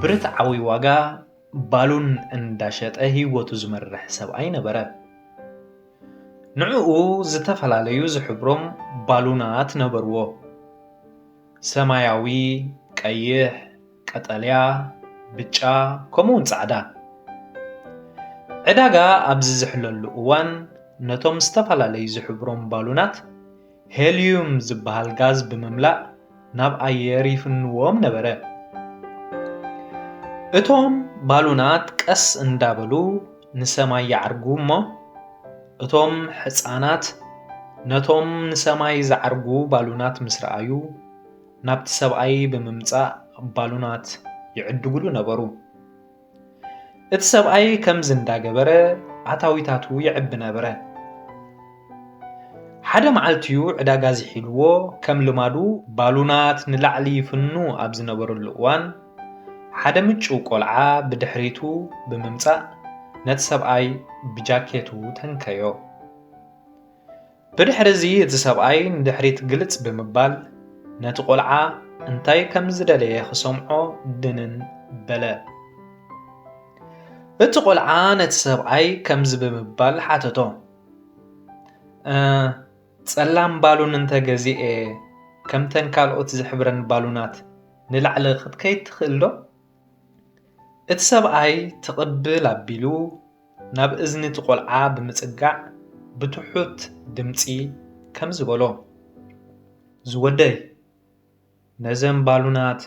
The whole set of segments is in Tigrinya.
ብርትዓዊ ዋጋ ባሉን እንዳሸጠ ህይወቱ ዝመርሕ ሰብኣይ ነበረ። ንዕኡ ዝተፈላለዩ ዝሕብሮም ባሉናት ነበርዎ። ሰማያዊ፣ ቀይሕ፣ ቀጠልያ፣ ብጫ፣ ከምኡውን ጻዕዳ። ዕዳጋ ኣብ ዝዝሕለሉ እዋን፣ ነቶም ዝተፈላለዩ ዝሕብሮም ባሉናት ሄልዩም ዝበሃል ጋዝ ብምምላእ ናብ ኣየር ይፍንዎም ነበረ። እቶም ባሉናት ቀስ እንዳበሉ ንሰማይ ይዓርጉ እሞ፣ እቶም ሕጻናት ነቶም ንሰማይ ዝዓርጉ ባሉናት ምስ ረኣዩ፣ ናብቲ ሰብኣይ ብምምጻእ ባሉናት ይዕድጉሉ ነበሩ። እቲ ሰብኣይ ከምዚ እንዳገበረ ኣታዊታቱ ይዕቢ ነበረ። ሓደ መዓልቲ'ዩ ዕዳጋ ዝሒልዎ፣ ከም ልማዱ ባሉናት ንላዕሊ ይፍኑ ኣብ ዝነበረሉ እዋን፣ ሓደ ምጩው ቆልዓ ብድሕሪቱ ብምምጻእ ነቲ ሰብኣይ ብጃኬቱ ተንከዮ። ብድሕሪ እዚ እቲ ሰብኣይ ንድሕሪት ግልጽ ብምባል ነቲ ቆልዓ እንታይ ከም ዝደለየ ክሰምዖ ድንን በለ። እቲ ቆልዓ ነቲ ሰብኣይ ከምዚ ብምባል ሓተቶ፣ "እ፣ ጸላም ባሉን እንተ ገዚኤ፣ ከምተን ካልኦት ዝሕብረን ባሉናት ንላዕሊ ክትከይድ ትኽእል ዶ?" እቲ ሰብኣይ ትቕብል ኣቢሉ ናብ እዝኒ እቲ ቆልዓ ብምጽጋዕ ብትሑት ድምጺ ከምዚ በሎ፣ "ዝወደይ፣ ነዘን ባሉናት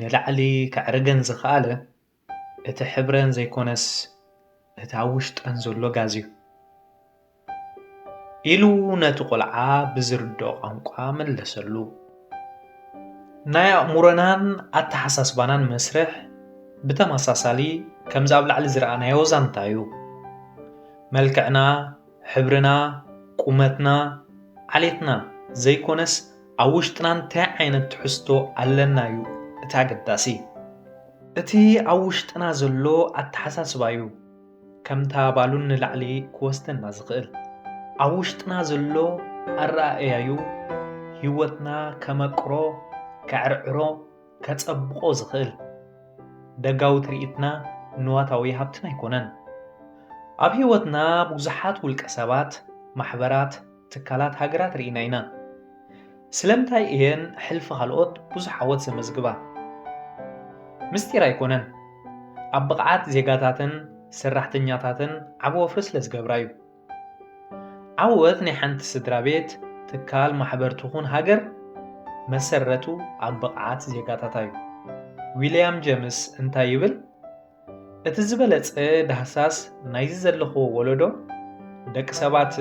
ንላዕሊ ከዕርገን ዝኸኣለ እቲ ሕብረን ዘይኮነስ እቲ ኣብ ውሽጠን ዘሎ ጋዝ እዩ" ኢሉ ነቲ ቆልዓ ብዝርድኦ ቋንቋ መለሰሉ። ናይ ኣእምሮናን ኣተሓሳስባናን መስርሕ ብተመሳሳሊ ከምዚ ኣብ ላዕሊ ዝረኣናዮ ዛንታ እዩ። መልክዕና፣ ሕብርና፣ ቁመትና፣ ዓሌትና ዘይኮነስ ኣብ ውሽጥና እንታይ ዓይነት ትሕዝቶ ኣለና እዩ እቲ ኣገዳሲ። እቲ ኣብ ውሽጥና ዘሎ ኣተሓሳስባ እዩ ከምታ ባሉን ንላዕሊ ክወስደና ዝኽእል። ኣብ ውሽጥና ዘሎ ኣረኣእያ እዩ ህይወትና ከመቅሮ፣ ከዕርዕሮ፣ ከጸብቖ ዝኽእል። ደጋዊ ትርኢትና ንዋታዊ ሃብትና ኣይኮነን። ኣብ ህይወትና ብዙሓት ውልቀ ሰባት፣ ማሕበራት፣ ትካላት፣ ሃገራት ርኢና ኢና። ስለምንታይ እየን ሕልፊ ካልኦት ብዙሕ ዓወት ዘመዝግባ? ምስጢር ኣይኮነን። ኣብ ብቕዓት ዜጋታትን ሰራሕተኛታትን ዓቢ ወፍሪ ስለ ዝገብራ እዩ። ዓወት ናይ ሓንቲ ስድራ ቤት፣ ትካል፣ ማሕበር ትኹን ሃገር መሰረቱ ኣብ ብቕዓት ዜጋታታ እዩ። ዊልያም ጀምስ እንታይ ይብል? "እቲ ዝበለጸ ዳህሳስ ናይዚ ዘለኽዎ ወለዶ፣ ደቂ ሰባት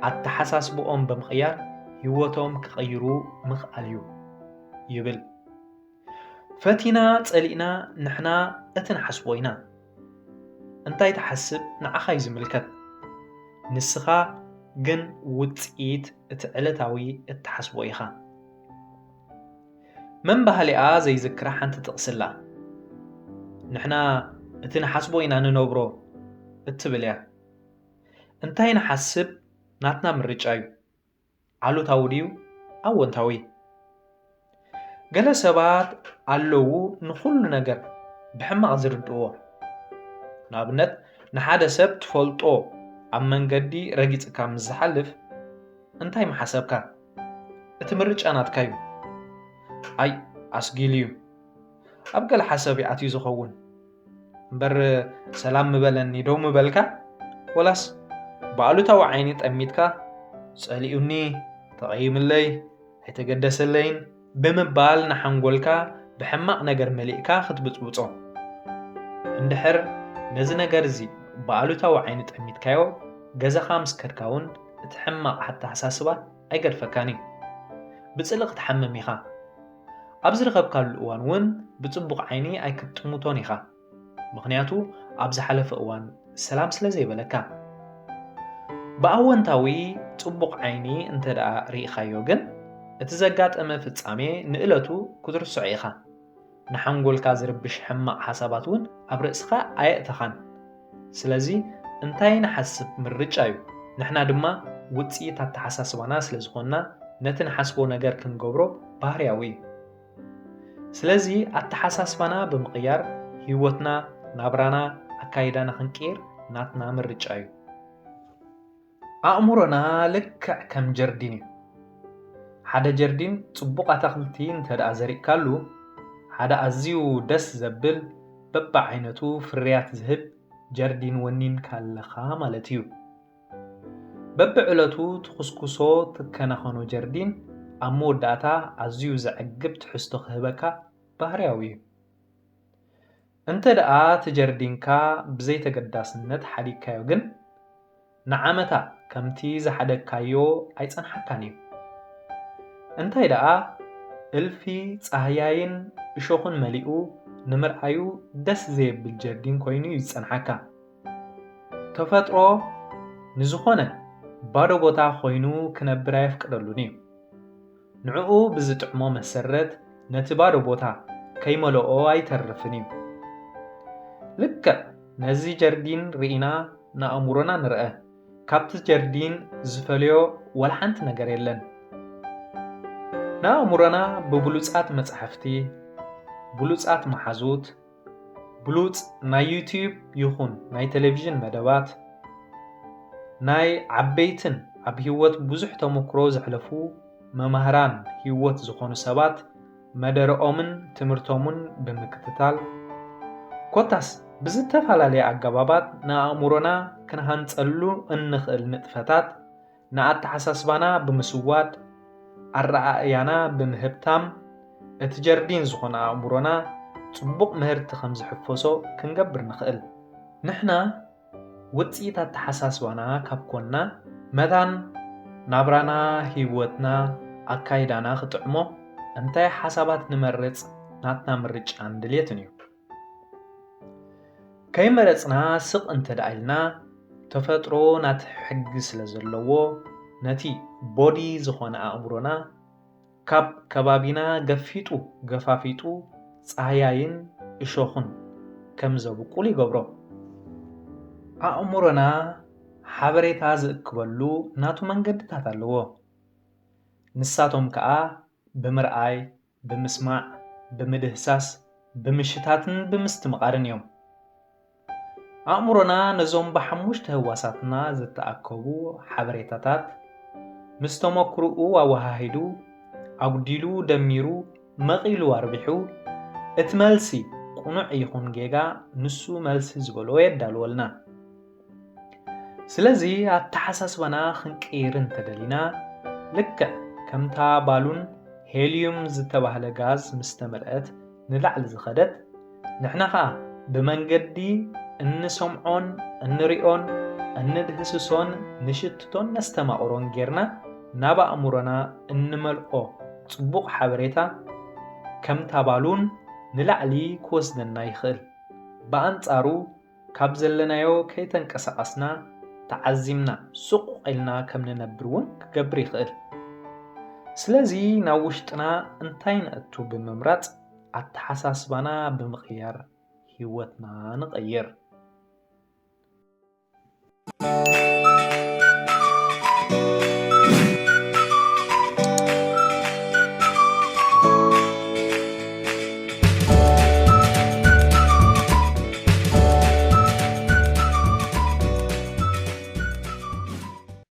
ኣተሓሳስብኦም ብምቕያር ህይወቶም ክቕይሩ ምኽኣል እዩ" ይብል። ፈቲና ጸሊእና ንሕና እቲ ንሓስቦ ኢና። እንታይ ትሓስብ ንዓኻ እዩ ዝምልከት። ንስኻ ግን ውጽኢት እቲ ዕለታዊ እትሓስቦ ኢኻ። መን ባህሊኣ ዘይዝክራ ሓንቲ ጥቕሲ ኣላ። "ንሕና እቲ ንሓስቦ ኢና ንነብሮ" እትብል እያ። እንታይ ንሓስብ ናትና ምርጫ እዩ። ኣሉታዊ ድዩ ኣወንታዊ? ገለ ሰባት ኣለዉ ንኹሉ ነገር ብሕማቕ ዝርድእዎ። ንኣብነት፣ ንሓደ ሰብ ትፈልጦ ኣብ መንገዲ ረጊጽካ ምስ ዝሓልፍ እንታይ ምሓሰብካ? እቲ ምርጫ ናትካ እዩ። ኣይ፣ ኣስጊሉ እዩ። ኣብ ገለ ሓሳብ ይኣትዩ ዝኸውን። እምበር ሰላም ምበለኒ ዶ ምበልካ? ወላስ ብኣሉታዊ ዓይኒ ጠሚትካ፣ "ጸሊኡኒ፣ ተቐይምለይ፣ ኣይተገደሰለይን" ብምባል ንሓንጎልካ ብሕማቕ ነገር መሊእካ ክትብጽብጾ? እንድሕር ነዚ ነገር እዚ ብኣሉታዊ ዓይኒ ጠሚትካዮ፣ ገዛኻ ምስ ከድካ እውን እቲ ሕማቕ ኣተሓሳስባ ኣይገድፈካን እዩ። ብጽልኢ ክትሓምም ኢኻ። ኣብ ዝረኸብካሉ እዋን እውን ብጽቡቕ ዓይኒ ኣይክትጥምቶን ኢኻ። ምኽንያቱ ኣብ ዝሓለፈ እዋን ሰላም ስለ ዘይበለካ። ብኣወንታዊ ጽቡቕ ዓይኒ እንተ ደኣ ርኢኻዮ ግን፣ እቲ ዘጋጠመ ፍጻሜ ንእለቱ ክትርስዖ ኢኻ። ንሓንጎልካ ዝርብሽ ሕማቕ ሓሳባት እውን ኣብ ርእስኻ ኣየእተኻን። ስለዚ እንታይ ንሓስብ ምርጫ እዩ። ንሕና ድማ ውጽኢት ኣተሓሳስባና ስለ ዝኾንና ነቲ ንሓስቦ ነገር ክንገብሮ ባህርያዊ እዩ። ስለዚ ኣተሓሳስባና ብምቕያር ህይወትና፣ ናብራና፣ ኣካይዳና ክንቅይር ናትና ምርጫ እዩ። ኣእምሮና ልክዕ ከም ጀርዲን እዩ። ሓደ ጀርዲን ጽቡቕ ኣታኽልቲ እንተ ደኣ ዘሪእካሉ፣ ሓደ ኣዝዩ ደስ ዘብል በብዓይነቱ ፍርያት ዝህብ ጀርዲን ወኒንካ ኣለኻ ማለት እዩ። በብዕለቱ ትኹስኩሶ ትከናኸኖ ጀርዲን ኣብ መወዳእታ ኣዝዩ ዘዕግብ ትሕዝቶ ክህበካ ባህርያዊ እዩ። እንተ ደኣ እቲ ጀርዲንካ ብዘይተገዳስነት ሓዲግካዮ ግን፣ ንዓመታ ከምቲ ዝሓደግካዮ ኣይጸንሓካን እዩ። እንታይ ደኣ እልፊ ጻህያይን እሾኽን መሊኡ ንምርኣዩ ደስ ዘየብል ጀርዲን ኮይኑ እዩ ዝጸንሓካ። ተፈጥሮ ንዝኾነ ባዶ ቦታ ኮይኑ ክነብር ኣየፍቅደሉን እዩ። ንዕኡ ብዝጥዕሞ መሰረት ነቲ ባዶ ቦታ ከይመልኦ ኣይተርፍን እዩ። ልክዕ ነዚ ጀርዲን ርኢና ንኣእምሮና ንርአ። ካብቲ ጀርዲን ዝፈልዮ ወላ ሓንቲ ነገር የለን። ንኣእምሮና ብብሉጻት መጻሕፍቲ፣ ብሉጻት መሓዙት፣ ብሉጽ ናይ ዩትዩብ ይኹን ናይ ቴሌቪዥን መደባት፣ ናይ ዓበይትን ኣብ ህይወት ብዙሕ ተመክሮ ዘሕለፉ መማህራን ህይወት ዝኾኑ ሰባት መደረኦምን ትምህርቶምን ብምክትታል፣ ኮታስ ብዝተፈላለየ ኣገባባት ንኣእምሮና ክንሃንጸሉ እንኽእል ንጥፈታት ንኣተሓሳስባና ብምስዋድ፣ ኣረኣእያና ብምህብታም፣ እቲ ጀርዲን ዝኾነ ኣእምሮና ጽቡቕ ምህርቲ ከም ዝሕፈሶ ክንገብር ንኽእል። ንሕና ውጽኢት ኣተሓሳስባና ካብ ኮንና፣ መታን ናብራና፣ ህይወትና፣ ኣካይዳና ክጥዕሞ እንታይ ሓሳባት ንመርጽ ናትና ምርጫን ድልየትን እዩ። ከይመረጽና ስቕ እንተ ደኣ ኢልና፣ ተፈጥሮ ናቲ ሕጊ ስለ ዘለዎ፣ ነቲ ቦዲ ዝኾነ ኣእምሮና ካብ ከባቢና ገፊጡ፣ ገፋፊጡ፣ ጻህያይን እሾኽን ከም ዘብቁል ይገብሮ። ኣእምሮና ሓበሬታ ዝእክበሉ ናቱ መንገድታት ኣለዎ። ንሳቶም ከኣ ብምርኣይ፣ ብምስማዕ፣ ብምድህሳስ፣ ብምሽታትን ብምስትምቓርን እዮም። ኣእምሮና ነዞም ብሓሙሽተ ህዋሳትና ዝተኣከቡ ሓበሬታታት ምስ ተመክሮኡ ኣወሃሂዱ፣ ኣጉዲሉ ደሚሩ፣ መቒሉ ኣርቢሑ፣ እቲ መልሲ ቅኑዕ ይኹን ጌጋ ንሱ መልሲ ዝበሎ የዳልወልና። ስለዚ ኣተሓሳስባና ክንቅይር እንተደሊና፣ ልክዕ ከምታ ባሉን ሄልዩም ዝተባህለ ጋዝ ምስ ተመልአት ንላዕሊ ዝኸደት፣ ንሕና ኸኣ ብመንገዲ እንሰምዖን እንሪኦን እንድህስሶን ንሽትቶን ነስተማቕሮን ጌርና ናብ ኣእምሮና እንመልኦ ጽቡቕ ሓበሬታ ከምታ ባሉን ንላዕሊ ክወስደና ይኽእል። ብኣንጻሩ ካብ ዘለናዮ ከይተንቀሳቐስና ተዓዚምና ስቕ ኢልና ከም ንነብር እውን ክገብር ይኽእል። ስለዚ ናብ ውሽጥና እንታይ ነእቱ ብምምራጽ ኣተሓሳስባና ብምቕያር ህይወትና ንቐይር።